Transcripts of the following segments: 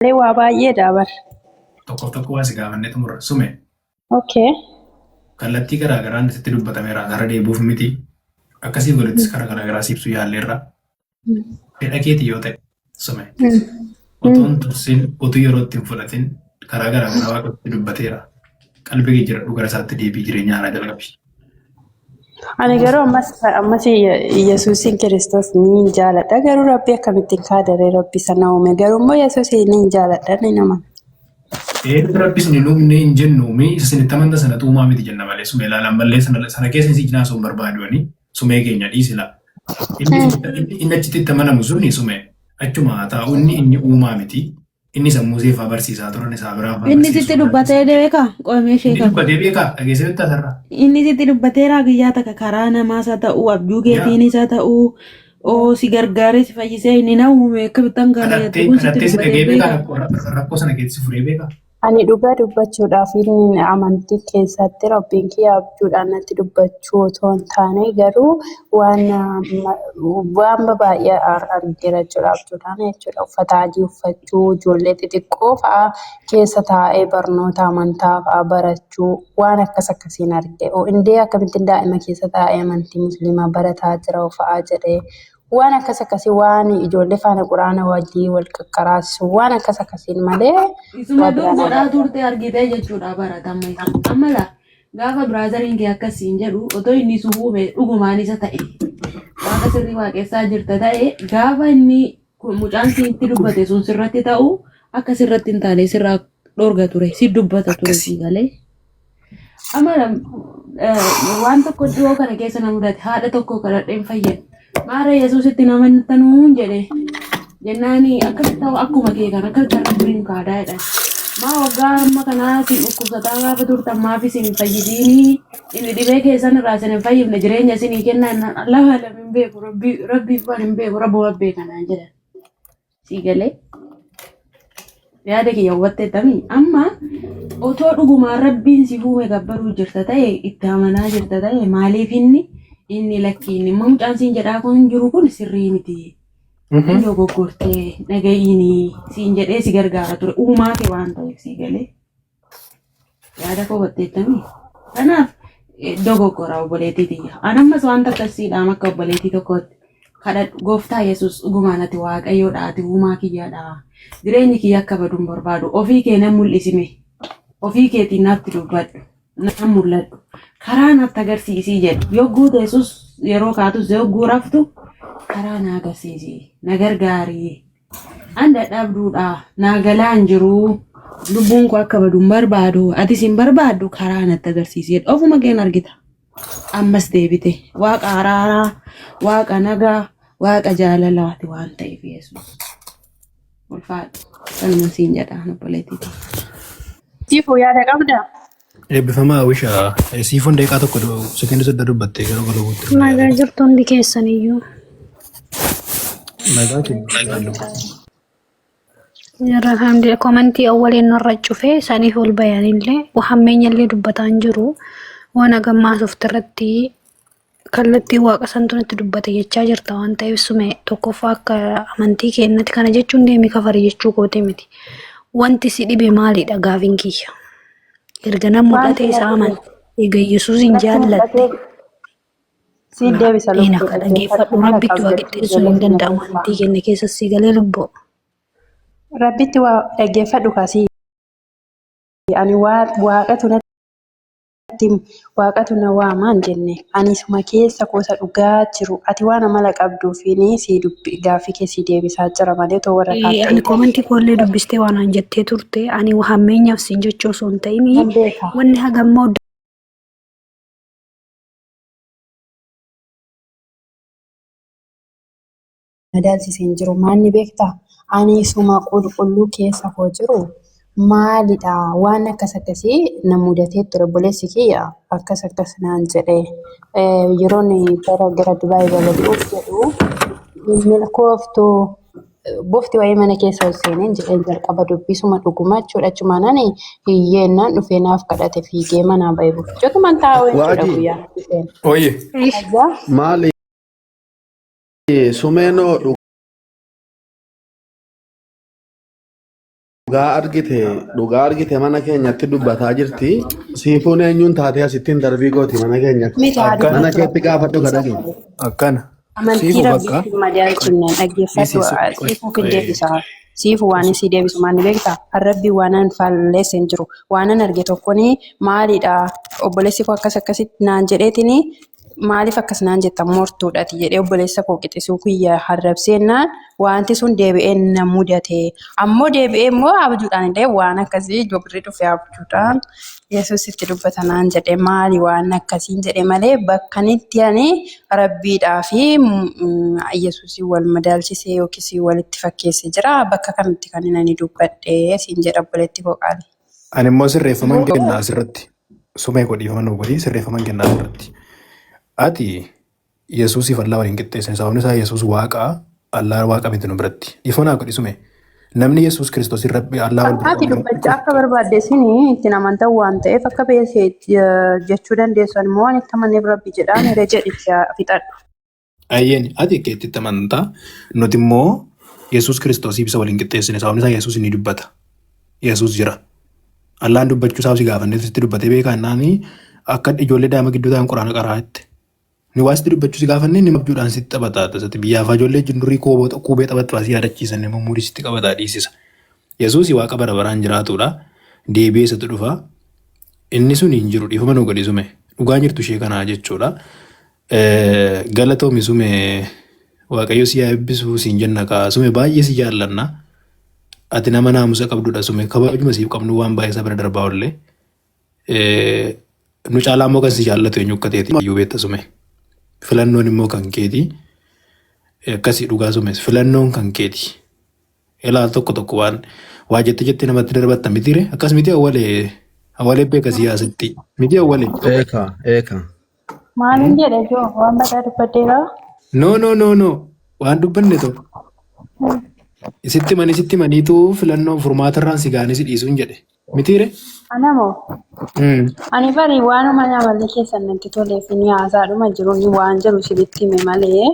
Malee waa baay'eedha bar. Tokkoof tokko waa si gaafannee xumurra. Sume. Okay. Kallattii garaa garaan sitti dubbatameera. Gara deebi'uuf miti. Akkasiif godhuttis karaa garaa garaa si ibsuu yaalleerra. Fedha keeti yoo ta'e sume. Utuu hin tursin, utuu yeroo itti hin fudhatin karaa garaa garaa waaqa sitti dubbateera. Qalbii kee jiradhu gara isaatti deebi'i jireenya haaraa jalqabi. Ani garuu ammas ammas Yesuusiin Kiristoos ni jaaladha. Garuu Rabbi akkamittiin kaadaree Rabbi sana uume. Garuu immoo Yesuusiin ni jaaladha ni nama. Eetu Rabbi isin hin uumne hin jennu mi isa isin itti amantan sanatu uumaa miti jenna malee sumee ilaalan mallee sana sana keessa isin jinaasuu hin barbaadu ani sumee keenya dhiisi laa. Inni isin- inni achitti itti amanamu suni sumee achuma haa taa'u inni inni uumaa miti. Inni sammuu seefaa barsiisaa turan isaa biraa faa Inni barsiisuu sitti dubbatee beekaa? Qoomee ishee Inni qaba. dubbatee beekaa dhageessee beektaa sarara. Inni sitti dubbateeraa guyyaa takka karaa namaas haa ta'uu abjuu keetiinis haa ta'uu oo si gargaaree si fayyisee inni na uume akkamittan kana jettu Kadhattee kun sitti kadhattee si dubbatee dhagee beekaa beekaa? rakkoo rakkoo sana keessa si furee beekaa. Ani dhugaa dubbachuudhaaf inni amantii keessatti Rabbiin kiyya abjuudhaan natti dubbachuu otoo hin taane garuu waan waan baay'ee argeera jechuudha abjuudhaan jechuudha. Uffata adii uffachuu, ijoollee xixiqqoo fa'aa keessa taa'ee barnoota amantaa fa'aa barachuu waan akkas akkasiin arge. Indee akkamittiin daa'ima keessa taa'ee amantii musliimaa barataa jira fa'aa jedhee waan akkas akkasii waan ijoollee faana quraana wajjii wal qaqqaraasisu waan akkas akkasiin malee Isuma waa dur biraan godhaa agarra. turte argitee jechuudha baratama isa. Amma laa gaafa biraazariin kee akkas siin jedhu otoo inni si uume dhugumaan isa ta'e waaqa sirrii waaqessaa jirta ta'e gaafa inni kun mucaan sitti dubbate sun sirratti ta'u akka sirratti hin taane sirraa dhorga ture si dubbata ture Akkasi. si galee. Amma waan tokko dhiyoo kana keessa na mudate haadha tokko kadhadheen fayyan. Maara Yesuusitti nama tanuun jedhe jennaani akkamitti ta'u akkuma kee kan akkamitti rabbiin kaadaa jedhan. Maa waggaa amma kanaa isin dhukkubsataa gaafa turtan maaf isin hin fayyisiinii inni dhibee keessan irraa isin hin fayyifne jireenya isinii kennaa lafa lam hin beeku rabbii rabbiif waan hin beeku rabbuma beekanaan jedhan. Sii galee yaada kiyya hubatteettami amma otoo dhugumaan rabbiin si uume gabbaruu jirta ta'e itti amanaa jirta ta'e maaliif inni inni lakkii inni immoo mucaan siin jedhaa kun jiru kun sirrii miti. Inni dogoggortee dhaga'iini siin jedhee si gargaara ture uumaa kee waan ta'eef sii galee. Yaada koo hubatteettamii? Kanaaf dogoggora obboleettii tiyya. An ammas wanta akkasiidhaam akka obboleettii tokkootti kadhadhu gooftaa Yesuus dhugumaan ati waaqayyoodha ati uumaa kiyyaadha. Jireenyi kiyya akka badu hin barbaadu. Ofii kee nan mul'isime. Ofii keetiin natti dubbadhu. Nan mul'adhu. Karaa natti agarsiisii jedhu. Yogguu teessus yeroo kaatus yogguu raftu karaa na agarsiisi. Na gargaari. An dadhabduudha. Naa galaa hin jiru. Lubbuun koo akka badu hin barbaadu. Atis hin barbaaddu karaa natti agarsiisi jedhe. Ofuma keen argita. Ammas deebite. Waaqa araaraa, waaqa nagaa, waaqa jaalalaati waan ta'eef Yesuus. Ulfaadhu. Kanuma siin jedha obboleettii tiyya. Siifuu yaada qabdaa? Eebbifamaa Wisha siifoon daqiiqaa tokko sekoondii sodda dubbattee gara galabuutti. Nagaa jirtu hundi keessaniyyuu. Nagaa keenya. Jirra alhamdulillah komantii awwaleen nurra cufee saniif ol bayanillee hammeenyallee dubbataa hin jiru. Waan hagammaa haasofte irratti kallattii waaqa santu natti dubbate jechaa jirta waan ta'eef sume tokkoffaa akka amantii keennatti kana jechuun deemi kafari jechuu kooti miti. Wanti si dhibe maalidha gaafiin kiyya. Erga nan Wanti mul'ate na isa dhibe amante eega Yesuusin natti jaallatte mul'atee siin deebisa Een lubbuu akka dhaggeeffadhu dhaggeeffadhu mala rabbitti waa qabda qixxeessuun hin ijoollee keenya danda'amu keessumaa. amantii keenya keessa si galee lubboo. Rabbitti waa dhaggeeffadhu kaasii ani waaqatu natti waaqatu na waamaan jenne ani suma keessa koosa dhugaa jiru ati waan amala qabduufiin sii dubbi gaaffii kee sii deebisaa jira malee otoo warra kaan Ani ta'e komantii koollee dubbistee waan an jettee turte ani hammeenyaaf siin jechuu osoo hin ta'in nan beeka. wanni hagammoo Madaalsise hin jiru. Maanni beektaa? Ani isuma qulqulluu keessa koo jiru maalidha? Waan akkas akkasii na mudatee ture. Obboleessi kiyya akkas akkas naan jedhe. Yeroon bara gara Dubaay balali'uuf jedhu milkooftu bofti wayii mana keessa ol seeneen jedheen jalqaba dubbisuma dhuguma jechuudha. Achumaan ani hiyyeennaan dhufee naaf kadhate fiigee manaa ba'e bofti. Taa'u jechuudha Waajii guyyaa dhufeen. Oye. Kaza maali sumeenoo Dhugaa argite dhugaa argite mana keenyatti dubbataa jirti. Siifuun eenyuun taatee asittiin darbii gooti mana keenyatti. Miti haa Akkana. Mana dubbatu keetti rabbi gaafadhu amantii kadha isaa kee. qabu. Akkana. Amantii Siifu bakka. rabbiitti madaalchifne Dhiisi dhaggeeffadhu siifuuf hin deebisa. Siifu waan isii deebisu maal ni beektaa? Rabbi waan an faalleesse hin jiru. Waan an arge tokkoni maalidha? Obboleessi koo akkas akkasitti naan jedheetini maaliif akkas naan jetta mortuudhati jedhee obboleessa koo qixisuu kiyya harrabseennaan wanti sun deebi'ee na mudate. Ammoo deebi'ee immoo abjuudhaan illee waan akkasii jobirri dhufe abjuudhaan Yesuus itti dubbata naan jedhe maali waan akkasiin jedhe malee bakkanitti ani rabbiidhaa fi Yesuusiin wal madaalchisee yookiis walitti fakkeesse jira bakka kamitti kan inni ani dubbadhe siin jedha obboleetti koo qaali. Ani immoo sirreeffaman kennaa asirratti. Sumee godhi dhiifama nuu godhi sirreeffaman kennaa asirratti. Ati Yesuusiif Allaa waliin qixxeessan sababni isaa Yesuus waaqa Allaa waaqa miti nu biratti. Dhiifama naa godhi sumee. Namni Yesuus Kiristoos Rabbi Allaa wal Ati dubbachaa akka barbaadde isin ittiin amantan waan ta'eef akka beekte jechuu dandeessu. Ani immoo waan itti amaneef Rabbi jedhaan heree jedhicha fixadhu. Ayyeen ati akka itti amantaa nuti immoo Yesuus Kiristoosiif isa waliin qixxeessine sababni isaa Yesuus ni dubbata. Yesuus jira. Allaan dubbachuu isaaf si gaafannee sitti dubbatee beekaa jennaani akka ijoollee daa'ima gidduu ta'an quraana qaraa jette. Ni waa sitti dubbachuu si gaafanne inni abjuudhaan sitti taphata. Tasatti biyyaaf ijoollee wajjin durii kuubee taphattu asii yaadachiisan immoo muudii sitti qabataa dhiisisa. Yesuus waaqa bara baraan jiraatudha. Deebi'ee isatu dhufa. Inni sun hin jiru dhiifama nu godhi sume. Dhugaa jirtu ishee kanaa jechuudha. Galatoomi sume Waaqayyo si haa eebbisu siin jenna kaa sume baay'ee si jaallanna. Ati nama naamusa qabdudha sume kabajuma siif qabnu waan baay'ee isa bira darbaa oollee. Nu caalaa immoo kan si jaallatu eenyu akka ta'e iyyuu beekta sume. Filannoon immoo kan keeti. Akkasii dhugaa sumes filannoon kan keeti. Ilaal tokko tokko waan waa jette jette namatti darbatta mitiire akkas miti awwalee awwalee beeka siyaasatti miti awwalee. Eeka eeka. Maalin jedhe joo waan badaa dubbadheera. No no no no waan dubbanne tokko. Isitti manii sitti maniitu filannoo furmaata irraan si ga'anii si dhiisuun jedhe. Mitiire? Anamoo ani bari waanuma amalli keessan natti toleef ni haasaadhuma jiru ni waan jiru isinitti hime malee.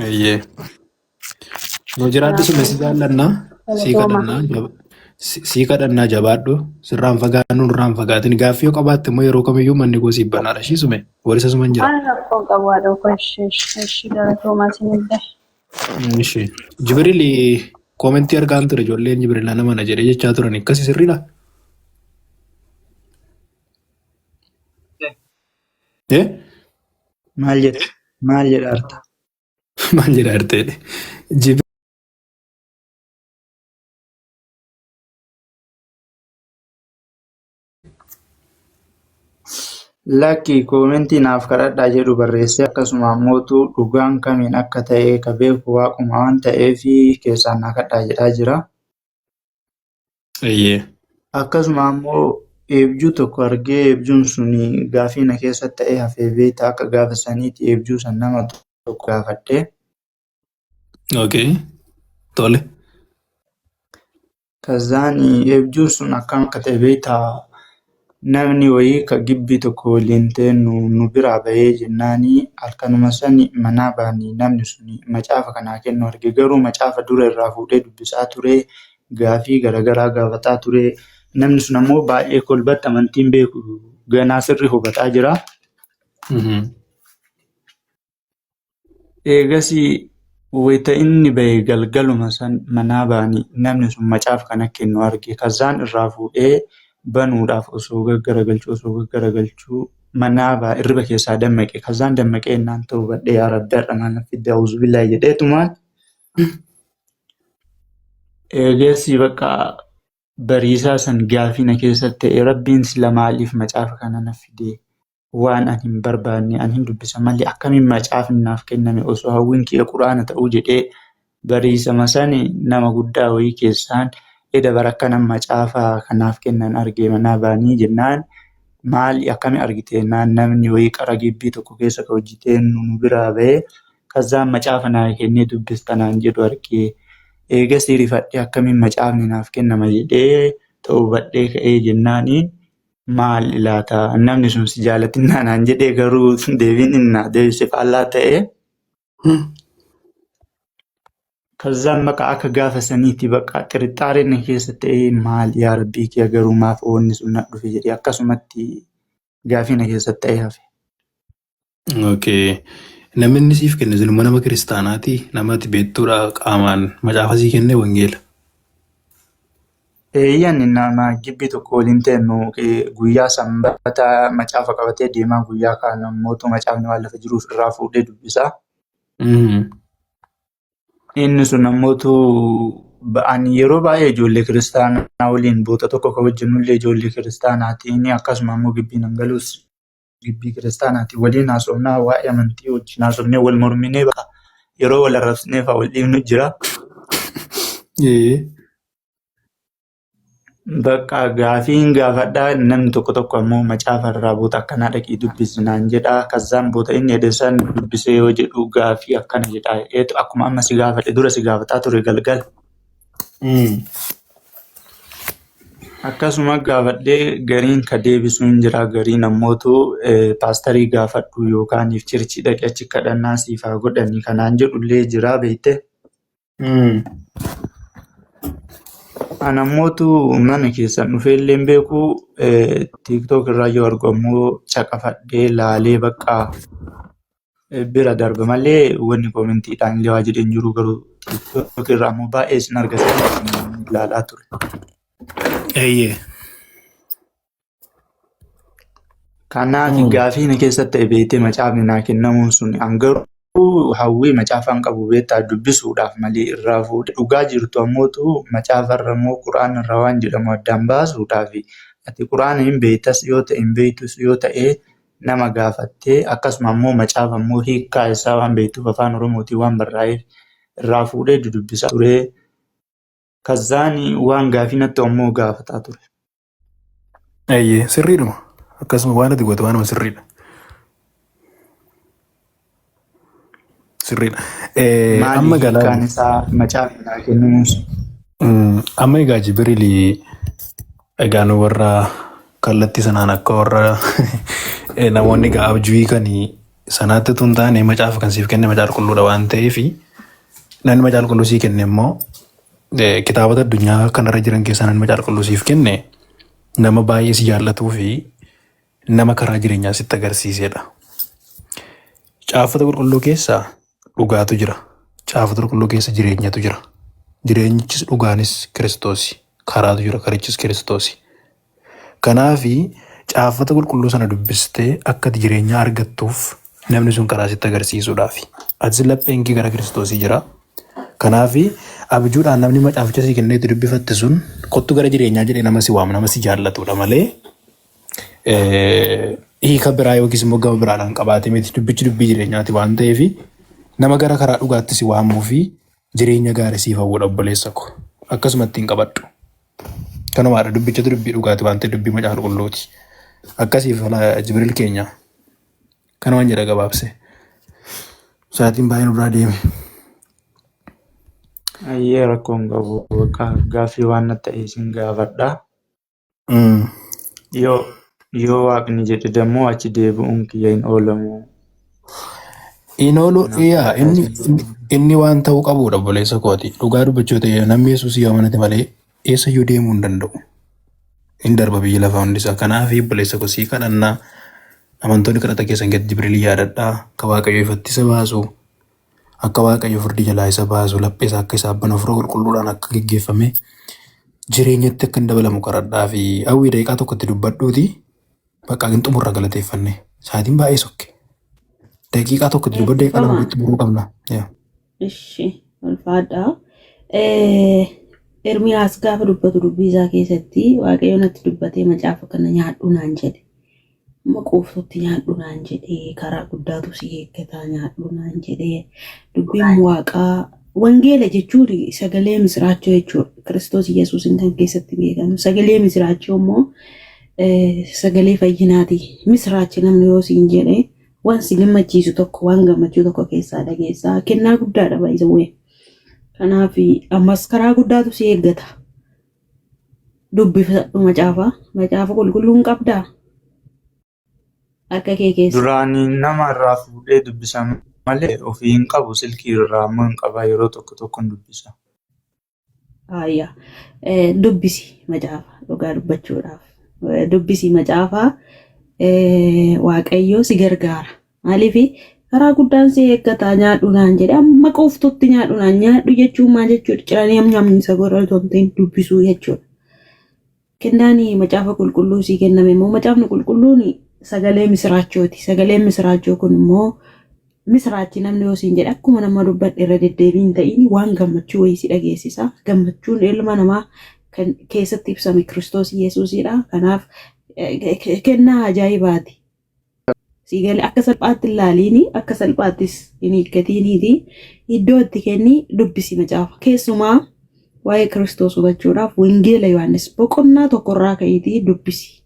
Eeyyee. Nu jiraadhu sume si jaallannaa. Sii Galatooma. kadhannaa. Sii kadhannaa jabaadhu. Sirraan fagaannu nurraan fagaatin. Gaaffii yoo qabaatte immoo yeroo kamiyyuu manni koo siif banaadha. Ishii sume. Warisa suman jira. Waan rakkoon qabu haadha koo ishee ishee galatoomaa isinillee. Ishi. Jibriil koomentii argaan ture ijoolleen Jibriil nana mana jedhee jechaa turan akkasi sirriidha. Eh? Maal jedha? Maal jedha arta? Maal jedha artee? Jibriil Lakki koomentii naaf kadhadhaa jedhu barreessee akkasuma ammootu dhugaan kamiin akka ta'e ka beeku waaquma waan ta'eef keessaan naa kadhaa jedhaa jira. Eeyyee. Akkasuma ammoo eebjuu tokko argee eebjuun sun gaafii na keessa ta'ee hafee beektaa akka gaafa saniiti eebjuu san nama tokko gaafadhe. Okay. Tole. Kazaan eebjuun sun akkam akka ta'e beektaa namni wayii ka gibbii tokko waliin teennu nu biraa bahee jennaani halkanuma sani manaa baanii namni sun macaafa kanaa kennu arge garuu macaafa dura irraa fuudhee dubbisaa ture gaafii garaagaraa gaafataa ture namni sun ammoo baay'ee kolbatti amantiin beeku ganaa sirri hubataa jira. Eegasii wayita inni bahe galgaluma san manaa ba'anii namni sun macaafa kana kennu arge. Kazaan irraa fuudhee banuudhaaf osoo gaggaragalchuu osoo gaggaragalchuu manaa ba'a irriba keessaa dammaqe. Kazaan dammaqee innaan ta'u hubadhee yaa Rabbi har'a maal na fidde auzubillahi jedheetumaan eegasii bakka bariisaa san gaafii na keessatti ta'e Rabbiin sila maaliif macaafa kana na fide? Waan ani hin barbaanne ani hin dubbisa malee akkamiin macaafni naaf kenname osoo hawwiin kiyya quraana ta'uu jedhee bariisama sani nama guddaa wayii keessaan eda bara akkanan macaafa kanaaf kennan argee manaa baanii jennaan maali akkami argite jennaan namni wayii qara gibbii tokko keessa ka hojii nu biraa bahee kazzaan macaafa naa kennee dubbista naan jedhu argee eegasii rifadhee akkamiin macaafni naaf kennama jedhee ta'uu ka'ee jennaaniin maal laata namni sun si jaalatinaa naan jedhee garuu deebiin inni naa deebise faallaa ta'e. Kazzaan baqa akka gaafa saniitti baqa xirixxaareen na keessa ta'ee maal yaa rabbii kiyya garuu maaf wanni sun na dhufe jedhee akkasumatti gaafii na keessatti ta'ee hafe. Okay. Namni inni siif kenne sun nama kiristaanaati. Nama ati beektuudha qaamaan macaafa sii kenne wangeela. Eeyyan nama gibbii tokko waliin teennu guyyaa sanbata macaafa qabatee deemaa guyyaa kaan ammoo macaafni waan lafa jiruuf irraa fuudhee dubbisa. Inni sun ammootu ani yeroo baay'ee ijoollee kiristaanaa waliin boota tokko kan hojjennullee ijoollee kiristaanaatiin akkasuma ammoo gibbii nan galus gibbii kiristaanaatiin waliin haasofnaa waa'ee amantii wajjin haasofnee wal morminee baqa yeroo wal arrabsinee fa'aa wal dhiibnu jira. Bakka gaafiin gaafadhaa namni tokko tokko ammoo macaafa irraa boota akkanaa dhaqii dubbisi naan jedhaa. Kazzaan boota inni jedhe san dubbisee yoo jedhu gaafii akkana jedhaa. Eetu akkuma amma si gaafadhe dura si gaafataa ture galgala. Akkasuma gaafadhee gariin ka deebisu hin jira gariin ammootu paastarii gaafadhu yookaan chirchii dhaqee achi kadhannaa siif haa godhani kanaan jedhullee jira beekte. Ani ammootu mana keessan dhufee illee hin beeku. TikTok irraa yoo argu ammoo caqafadhee laalee bakka bira darba malee wanni koomentiidhaan illee waa jedhee hin jiru garuu TikTok irraa ammoo baay'ee isin argatan ilaalaa ture. Eeyyee. Kanaaf gaafii na keessatti ta'e beektee macaafni naa kennamuun sun an garuu hawwii macaafaan qabu beektaa dubbisuudhaaf malee irraa fuudhe dhugaa jirtu ammootu macaafarra immoo quraana irraa waan jedhamu addaan baasuudhaaf ati quraana hin beektas yoo ta'e hin beektus yoo ta'e nama gaafattee akkasuma ammoo macaafa immoo hiikkaa isaa waan beektuuf afaan oromootiin waan barraa'eef irraa fuudhee dudubbisaa ture. Kazaani waan gaafii natti ammoo gaafataa ture. Eeyyee sirriidhuma. Akkasuma waan ati goote waanuma sirriidha. Sirriidha. Maali Amma galaa hiikkaan isaa macaafni naa kennamuun sun? Amma egaa Jibriil egaa nu warra kallattii sanaan akka warra namoonni egaa abjuu kan sanaatti utuu hin taane macaafa kan siif kenne macaafa qulqulluudha waan ta'eef namni macaafa qulqulluu sii kenne immoo kitaabota addunyaa kanarra jiran keessaa namni macaafa qulqulluu siif kenne nama baay'ee si jaallatuu fi nama karaa jireenyaa sitti agarsiisedha. Caafata qulqulluu keessa dhugaatu jira. Caafata qulqulluu keessa jireenyatu jira. Jireenyichis dhugaanis Kiristoosi. Karaatu jira, karichis Kiristoosi. Kanaafi caafata qulqulluu sana dubbistee akka ati jireenya argattuuf namni sun karaa sitti agarsiisuudhaafi. Atis lapheen kee gara Kiristoosii jira. Kanaafi abjuudhaan namni macaaficha sii kennee itti dubbifatte sun kottu gara jireenyaa jedhee nama si waamu nama si jaallatudha malee hiika biraa yookiis immoo gama biraadhaan qabaatee miti dubbichi dubbii jireenyaati waan ta'eef nama gara karaa dhugaatti si waamuu fi jireenya gaarii siif hawwudha obboleessa ko. Akkasuma ittiin qabadhu. Kanumaadha dubbichatu dubbii dhugaati waan ta'eef dubbii macaafa qulqulluuti. Akkasiif Jibriil keenya kanumaan jedha gabaabse. Sa'aatiin baay'ee nurraa deeme. Ayyee rakkoon qabu bakka gaaffii waan natti ta'e isin gaafadha. Yoo waaqni jedhe dammoo achi deebi'uun kiyya hin oolamu. Hin oolu yaa inni inni waan ta'uu qabudha obboleessa kooti. Dhugaa dubbachuu ta'e namni Yesuus yoo amanate malee eessayyuu deemuu hin danda'u. Hin darba biyyi lafaa hundisaa. Kanaaf obboleessa koo sii kadhannaa amantoonni kadhata keessan gadi Jibriil yaadadhaa akka Waaqayyo ifatti isa baasu akka Waaqayyo firdii jalaa isa baasu laphee isaa akka isaa banu hafuura qulqulluudhaan akka geggeeffame jireenyatti akka hin dabalamu kadhadhaa fi hawwii daqiiqaa tokkotti dubbadhuuti bakka hin xumurra galateeffanne sa'aatiin baay'ee sokke. Daqiiqaa tokkotti dubbadhu daqiiqaa lama Eebbifamaa. walitti xumuruu qabna. Yaa. Ishi ulfaadha. Ermiyaas gaafa dubbatu dubbii isaa keessatti Waaqayyo natti dubbatee macaafa kana nyaadhu naan jedhe. Amma quuftutti nyaadhu naan jedhe karaa guddaatu si eeggataa nyaadhu naan jedhe. Dubbiin waaqaa wangeela jechuun sagalee misiraachoo jechuudha. Kiristoos Yesuusin kan keessatti beekamu. Sagalee misiraachoo immoo sagalee fayyinaati. Misiraachi namni yoo siin jedhe waan si gammachiisu tokko waan gammachuu tokko keessaa dhageessaa kennaa guddaadha baay'isawwee. Kanaaf ammas karaa guddaatu si eeggata. Dubbifadhu macaafa. Macaafa qulqulluun qabdaa? Harka kee keessa. Duraan nama irraa fuudhee dubbisa Malee ofii hin qabu silkii irraa ammoo hin qaba yeroo tokko tokko hin dubbisa. Ayya. Dubbisi macaafa dhugaa dubbachuudhaaf. Dubbisi macaafa Waaqayyo si gargaara. Maaliif karaa guddaan si eeggata nyaadhu naan jedhe amma quuftutti nyaadhu naan nyaadhu jechuun maal jechuudha ciranii nyaamni isa godha otoo hin ta'in dubbisuu jechuudha. Kennaan macaafa qulqulluu sii kenname immoo macaafni qulqulluun sagalee misiraachooti. Sagaleen misiraachoo kun immoo misiraachi namni yoo siin jedhe akkuma nama dubbadhe irra deddeebiin ta'in waan gammachuu wayii si dhageessisa. Gammachuun ilma namaa kan keessatti ibsame Kiristoos Yesuusidha. Kanaaf kennaa ajaa'ibaati. Sii galee akka salphaatti hin laaliini akka salphaattis hin hiikkatiiniiti iddoo itti kenni dubbisi macaafa. Keessumaa waa'ee Kiristoos hubachuudhaaf Wangeela Yohaannis boqonnaa tokkorraa ka'iitii dubbisi.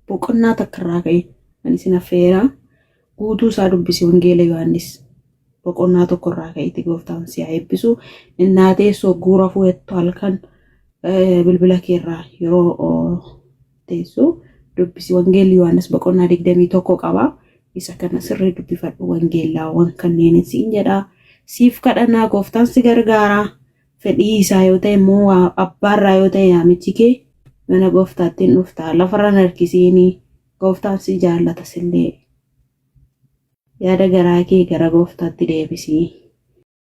Boqonnaa takkarraa ka'i. Ani isin affeera guutuu isaa dubbisi Wangeela Yohaannis boqonnaa tokkorraa ka'iitii gooftaan si haa eebbisu. Innaa teessoo guura fu'ettu halkan bilbila keerraa yeroo teessu dubbisi. Wangeelli Yohaannis boqonnaa 21 qaba. Isa kana sirrii dubbifadhu wangeellaawwan kanneen siin jedha. Siif kadhannaa gooftaan si gargaara. Fedhii isaa yoo ta'e immoo abbaarraa yoo ta'e yaamichi kee mana gooftaatti hin dhufta. Lafarra hin harkisiini. Gooftaan si jaallata sillee. Yaada garaa kee gara gooftaatti deebisi.